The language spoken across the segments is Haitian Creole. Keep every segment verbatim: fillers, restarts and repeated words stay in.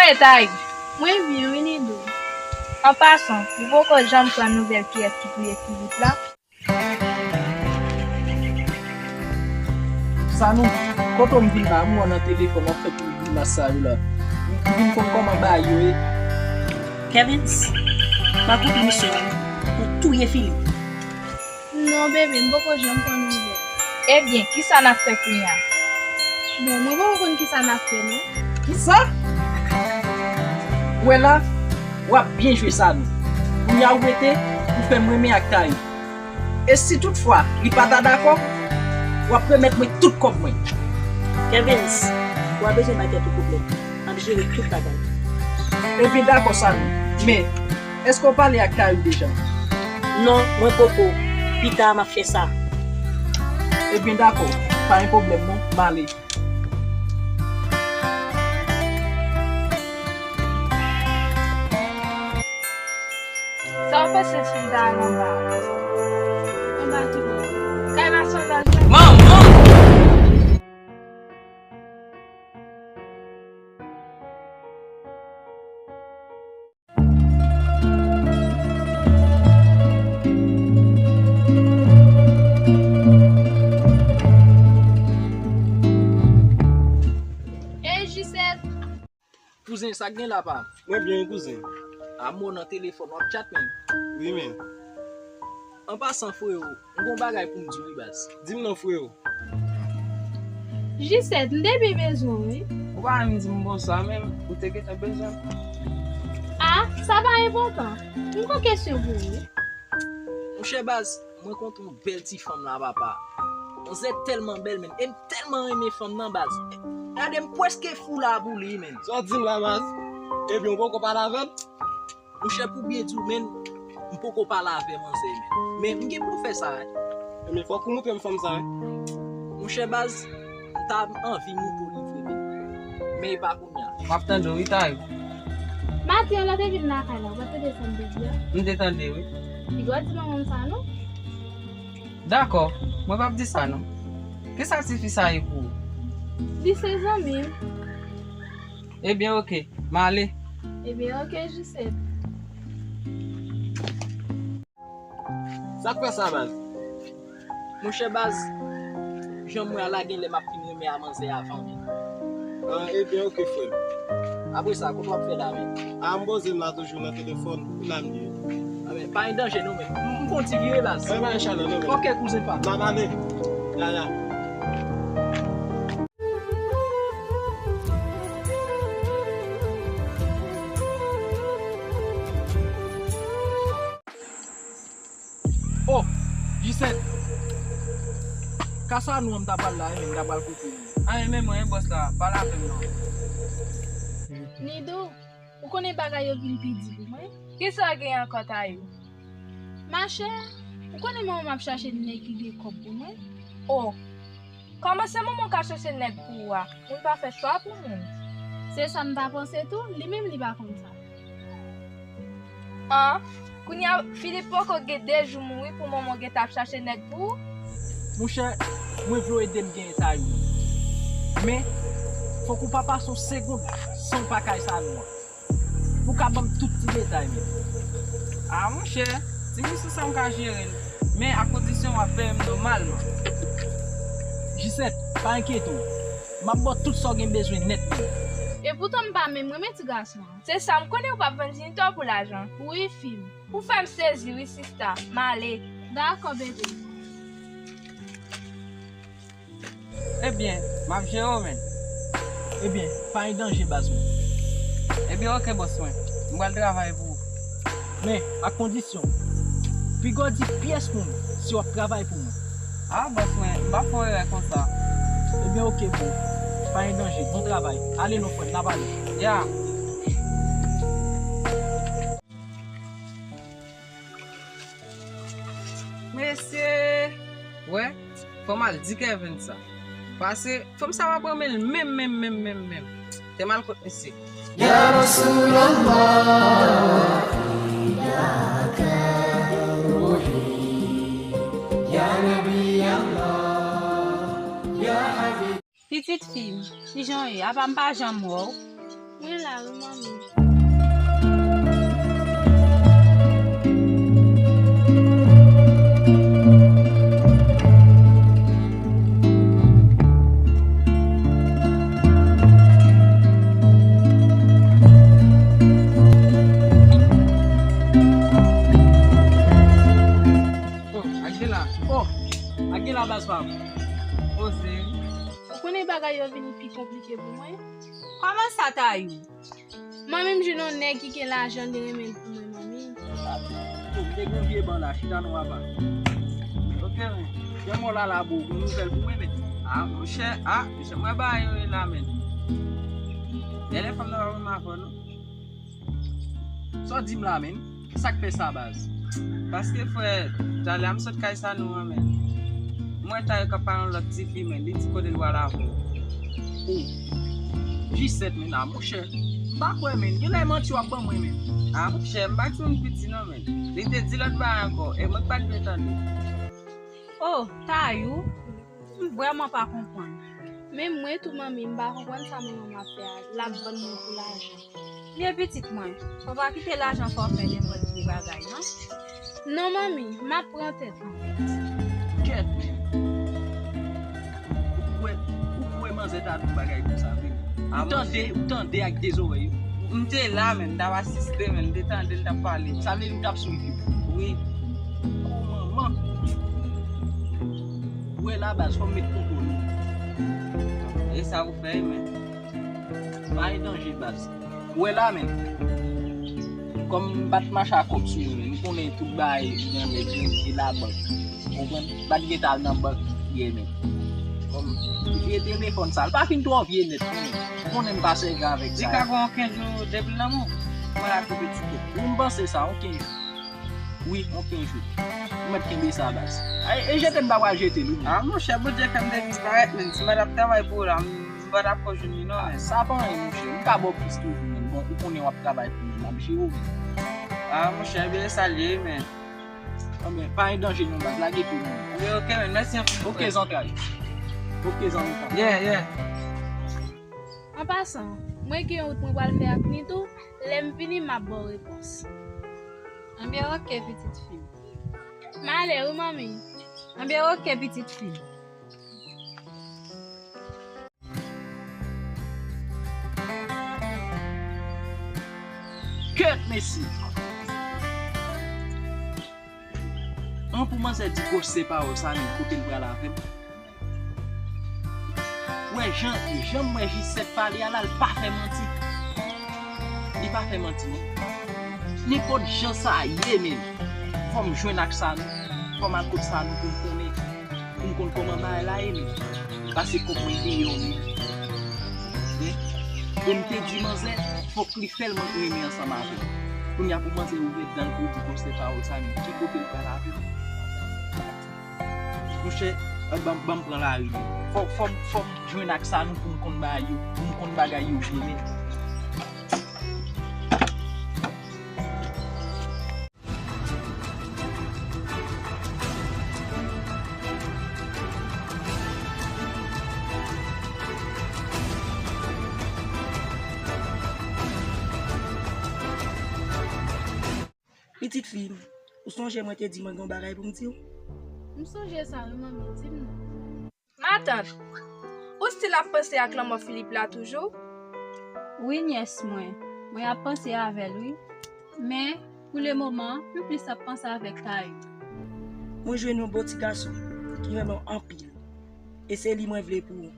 Kòman w ye, Taïb? Mwen byen wi, Nido. An pasan, ou poko janm pran nouvèl kiyès ki touye Filip la? Sanou, kote w m vin la, m wè w nan telefòn w ap fè tout grimas sa yo la. M vin konn kòman bagay yo ye. Kevens, pa koute misye non, ou touye Filip. Non, bebe, m poko janm pran nouvèl. Ebyen, kisa n ap fè kounye a? Bon, mwen poko konn kisa n ap fè, non. Kisa? Ou wè la, w ap byen jwe sa non. Kounye a ou rete, ou fè m renmen ak Taïb. E si toutfwa, li pa ta dakò, w ap remèt mwen tout kòb mwen. Kevens, ou pa bezwen bay tèt ou pwoblèm. M ap jere tout bagay. Ebyen, dakò, Sanou. Men, èske w pale ak Taïb deja? Non, mwen poko. Pita, m ap fè sa. Ebyen, dakò. Pa gen pwoblèm, non. M ale. Sa w panse si m ta al anba? Anba ki bò? Kay machann la jwenn. Manman! Ey, Jisèt! Kouzen, sa k gen la, pa? Mwen byen, wi, kouzen. A, m wè w nan telefòn, w ap tchat menm? Wi, men. An pasan, frewo, m gon bagay pou m di w, wi, baz. Di m non, frewo. Jisèt, m te byen bezwen w, wi. Ou pa menm di m bonswa, menm, ou te gentan bezwen m. A, sa pa enpòtan. M gon kesyon pou ou, wi. Monchè baz, mwen kontre yon bèl ti fanm la, papa. Manzè tèlman bèl, menn. E m tèlman renmen fanm nan, baz. Gade, m prèske fou la pou li, menn. Sa w di m la, baz? Ebyen, ou poko pale avè l? Monchè, pou byen di w, menn, m poko pale avè manzè, menn. Men m gen pou m fè sa, wi. Ebyen, fòk ou montre m fanm sa, wi. Monchè, baz, m ta anvi montre w li vre, menn. Men e pa kounye a. M ap tande w, wi, Tayo. Maten an, lè w te vin lakay la, ou pa t tande sa m te di a? M te tande, wi. Piga w di manman m sa, non? Dakò, mwen p ap di sa, non. Kisa tifi sa ye pou ou? Li se zanmi m. Ebyen, oke, m ale. Ebyen, oke, Jisèt. Sa k fè sa, baz? Monchè baz, jan m wè a la, genlè m ap fin renmen a manzè avan menm. Ah, ebyen, oke, frè m. Apre sa, kote w ap fè la menm? Ah, m poze m la toujou nan telefòn, pou la m ye. Ah, men, pa gen danje non, men. M, m fè yon ti vire, baz. Mwen pa gen chalè non, men. Oke, kouzen pa m. M ap ale. Ya, ya. Oh, Jisèt. Ka sa nou an m ta pral la, men m ta pral kote. Anyen, men mwen, bòs la, pale avè m non. Nido, ou konnen bagay yo vin pi di pou mwen. Kisa w gen ankò, Tayo? Machè, ou konnen manman m ap chache nèg ki gen kòb pou mwen. Oh, kòman se manman w ka chache nèg pou ou a? Moun pa fè chwa pou moun. Se sa m ta panse tou, li menm li pa konn sa. An, kounye a Filip poko gen de jou mouri pou manman w gentan ap chache nèg pou ou? Monchè, mwen vle w ede m genyen Tayo. Men, fòk ou pa pase yon segonn san w pa kay sa non an. Pou w ka ban m tout ti detay menm. Ah, monchè, di m sou sa m ka jere l. Men a kondisyon w ap peye m nòmalman. Jisèt, pa enkyete w. M ap ba w tout sa w gen bezwen nèt menm. Epoutan m pa menm renmen ti gason an. Se sa, m konnen ou p ap vann diyite w pou lajan. Wi, fi m. Ou fè m sezi, wi, sista. M ale. Dakò, bebe. Ebyen, m ap jere w, menn. Ebyen, pa gen danje, baz mwen. Ebyen, oke, bòs mwen. M pral travay pou ou. Men, ak kondisyon. Piga w di pyès moun si w ap travay pou mwen. Ah, bòs mwen, m p ap fè yon erè konsa. Ebyen, oke, bro. Pa gen danje. Bon travay. Ale non, frè m, n ap ale. Ya. Mesye! Wè, fò m al di Kevin sa. Paske fanm sa p ap renmen l menm, menm, menm, menm, menm. Te m al kot misye. Ya Rasulallah, fidaka ruhi, ya Nabi Allah, ya Habib. Pitit fi m, kijan w ye? Apa m pa janm wè w? M Mwen la wi, manmi. Oh, Angela. Oh, Angela, baz pa m. Oh, seri. Ou konnen bagay yo vin pi konplike pou mwen. Kòman sa, Tayou? Manmi m jwenn yon nèg ki gen lajan, li renmen l pou mwen, manmi. Yo, m te gen yon vye ban la, chita non, papa. Ok, men. Jan mò la la, bro, gon nouvèl pou mwen, men. Ah, monchè, ah, jan mwen ba yo ye la, men. Genlè fanm nan pa menm avè w, non. Sa w di m la, men? Sa k fè sa, baz? Paske, frè, talè a m sot kay Sanou an, men. M wè Tayou k ap pale yon lòt tifi, men. Li di kote l pral avè w. Oh. Jisèt, men, a, monchè. M pa kwè, men. Genlè manti w ap ban mwen, men. A, monchè, m pa timoun piti, non, men. Li te di lòt bagay ankò, e mwen k pa t vle tande. Oh, Tayou, m vrèman pa konprann. Menm mwen tou, manmi, m pa konprann sa manman m ap fè a, l ap vann mwen pou lajan. Byen, pitit mwen, fò w pa kite lajan fè w fè nenpòt vye bagay, non. Non, manmi, m ap pran tèt mwen. Kèt, men. Ou kwè, ou kwè manzè ta di yon bagay konsa, vre? Ou tande, ou tande ak de zòrèy ou. M te la, men, m t ap asiste, men, m te tande l t ap pale. Sa vle di ou t ap swiv yo? Wi. Oh, manman. Ou wè la, baz, fò m met kontwòl ou. E sa ou fè, men. Pa gen danje, baz. Ou wè la, men. Kòm m pa t mache ak kòb sou mwen, men, m konnen tout bagay nan nèt, men, e labank. Ou konprann? M pa t gentan al nan bank yè, men. Kòm vye telefòn sa, l pa fin twò vye nèt, men. Ou konnen m pa sèvi avèk sa. Li ka gon kenz jou depi l nan men w. Mwen ak ou piti. Wi, m panse sa, yon kenz jou. Wi, yon kenz jou. Ou mèt kenbe sa, baz. Ay, e jete m pa pral jete l, wi. A, monchè, Bondye fè m te disparèt, men. Si m pa t ap travay pou ou la, m pa t ap ko jwenn li, non, men. Sa pa anyen, monchè. M ka ba w plis toujou, men. Bon, ou konnen w ap travay pou mwen, m ap jere w, men. A, monchè, byen sa l ye, men. Anben, pa gen danje non, baz, lage pye mwen. Wi, ok, men, mèsi anpil. Ok, zantray. Ok, zanmi pa m. Yeah, yeah. An pasan, mwen gen wout mwen pral fè ak Nitou, lè m vini, m ap ba w repons. Anben, ok, pitit fi m. M ale wi, manmi. Anben, ok, pitit fi m. Kèt, mesye! An pou manzè di gwosè pawòl sa, men kote l pral avè m? Wè, jan, jan m wè Jisèt pale a la, l pa fè manti. Li pa fè manti, non. Nenpòt jan sa ye, men, fò m jwenn ak Sanou. Fò m al kot Sanou pou m konnen. Pou m konn kòman bagay la ye, men. Pase kòb mwen deyò, men. E m te di manzè, fòk li fè l mwen renmen ansanm avè l. Kounye a pou manzè ouvè dan l pou l di gwosè pawòl sa, men ki kote l pral avè l? Monchè, ban, ban m pran lari, men. Fò, fò, fò m jwenn ak Sanou pou m konn bagay yo, pou m konn bagay yo byen, men. Pitit fi m, ou sonje mwen te di mwen gen yon bagay pou m di w? M sonje sa wi, manmi, di m non. Matant, ou still ap panse ak lanmò Filip la toujou? Wi, nyès mwen, mwen ap panse avè l, wi. Men, pou lemoman, m plis ap panse avèk Tayou. Mwen jwenn yon bon ti gason ki renmen w anpil. E se li mwen vle pou ou.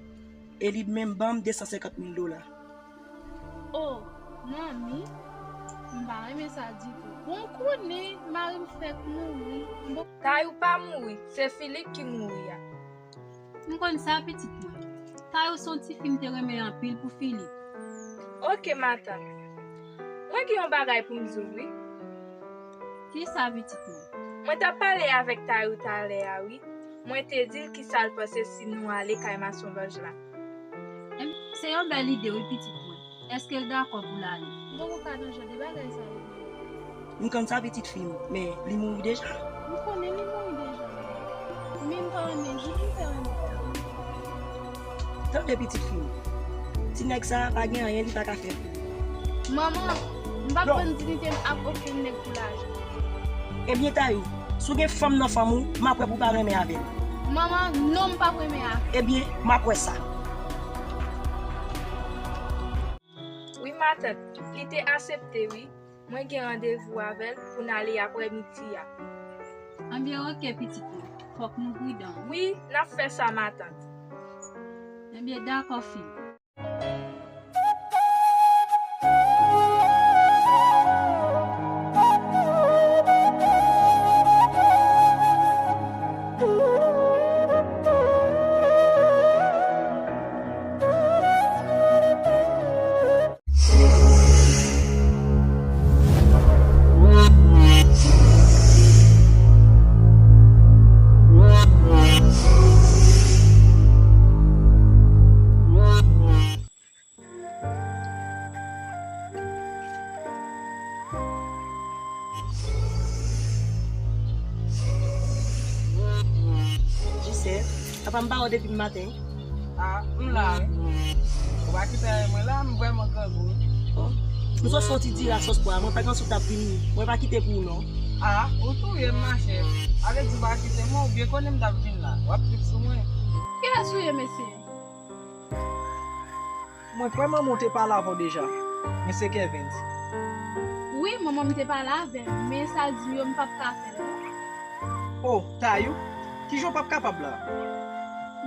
E li menm ban m de san senkant mil dola. Oh, manmi, m pa renmen sa ditou. Bon, ou konnen mari m fèk mouri. Bon. Tayou pa mouri, se Filip ki mouri a. M konn sa, pitit mwen. Tayou se yon tifi m te renmen anpil pou Filip. Ok, matant. Mwen gen yon bagay pou m di w, wi. Kisa, pitit mwen? Mwen t ap pale avèk Tayou talè a, wi. Mwen te di l kisa l panse si nou ale kay masonlòj la. Em, se yon bèl ide, wi, pitit mwen. Èske l dakò pou l ale? M poko ka nan jan de bagay sa yo. M konn sa, pitit fi m, men li mouri deja. M konnen li mouri deja. Men m pa renmen jou pou m fè yon lòt. Tande, pitit fi m. Ti nèg sa a pa gen anyen li pa ka fè pou ou. Manman, m p ap vann diyite m ak okenn nèg pou lajan. Ebyen, Tayou, si w gen fanm nan fanm ou, m ap wè pou w pa renmen avè l. Manman, non, m p ap renmen avè l. Ebyen, m ap wè sa. Wi, matant, li te aksepte, wi. Mwen gen randevou avè l pou n ale aprè midi a. Anbyen, oke, pitit mwen. Fòk nou pridan. Wi, n ap fè sa, matant. Ebyen, dakò, fi m. Jisè, papa m pa wè w depi maten. A, m la wi. Ou pa kite anyen mwen la, m vrèman grangou wi. Oh, m sot fè yon ti diri ak sòs pwa, mwen pa gen sou tab vini. Mwen pa kite pou ou non. A, ou touye m machè. Ale di w pa kite mwen, ou byen konnen m t ap vin la. W ap trip sou mwen. Kilès ou ye, mesye? Mwen kwè manman w te pale avè w deja, men se Kevens. Wi, manman m te pale avè m, men sa l di m yo m p ap ka fè l non. O, Tayou, kijan w p ap kapab la?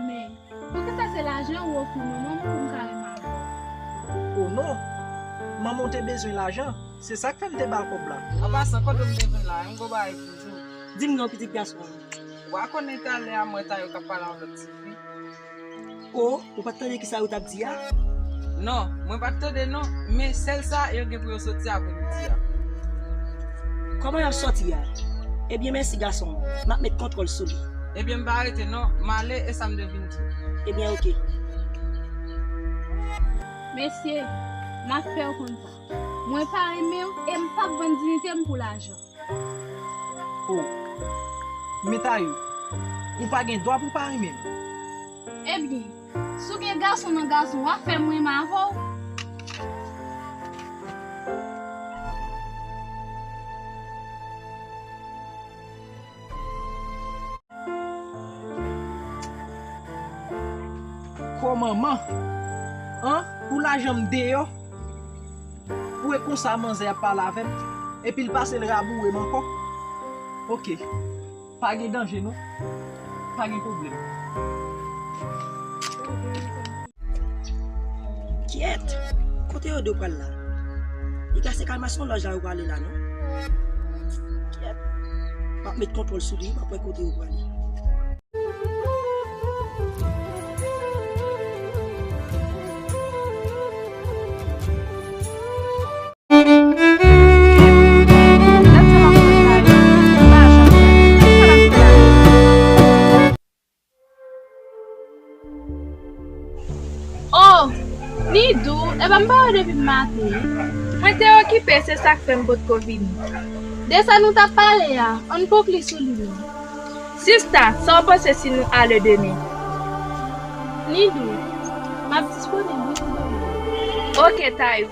Men, poukisa se lajan ou ofri manman m pou m ka renmen avè w? O non, manman w te bezwen lajan, se sa k fè m te ba l kòb la. An pasan, kote m te vin la, yon gwo bagay pou m di w. Di m non, pitit gason an. Ou pa konnen talè a m wè Tayou k ap pale ak yon lòt tifi? O, ou pa t tande kisa yo t ap di a? Non, mwen pa t tande non, men sèl sa yo gen pou yo soti aprè midi a. Kòman y ap sòti a? Ebyen mèsi gason m, m ap met kontwòl sou li. Ebyen m pa rete non, m ale e sa m te vin di. Ebyen oke. Mesye, m ap fè yo konn sa. Mwen pa renmen w e m p ap vann diyite m pou lajan. O, men Tayou, ou pa gen dwa pou w pa renmen m. Ebyen, si w gen gason nan gason, w ap fè m renmen avè w. Kò manman an, pou lajan m deyò. Pou e konsa manzè ap pale avè m, epi l pase l raboure m ankò. Oke, pa gen danje non, pa gen pwoblèm. Kyèt! Kote yo de pral la? Piga se kalmasyon lòj la yo prale la non. Kyèt! M ap met kontwòl sou li, m ap wè kote yo prale. Oh, Nidou, epa m pa wè w depi maten. Mwen te okipe, se sa k fè m potko vini. De sa nou t ap pale a, ann konkli sou li non. Sista, sa w panse si nou ale demen? Nidou, m ap disponib wi pou demen. Oke, Tayou.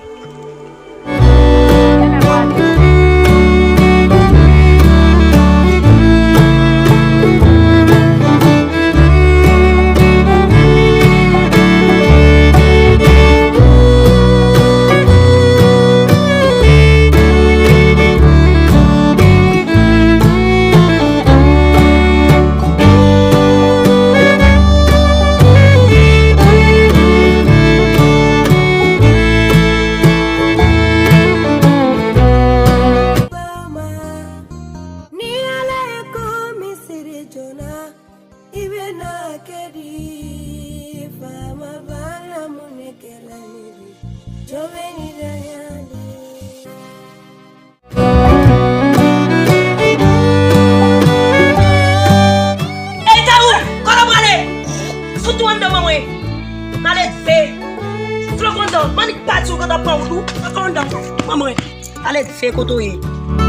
Ey, Tayou, kote w prale? Fout ou anndan, manman. Maledve. Floko anndan. M annik pati w konn ap pran wout ou. Floko anndan. Manman. Maledve, kote w ye?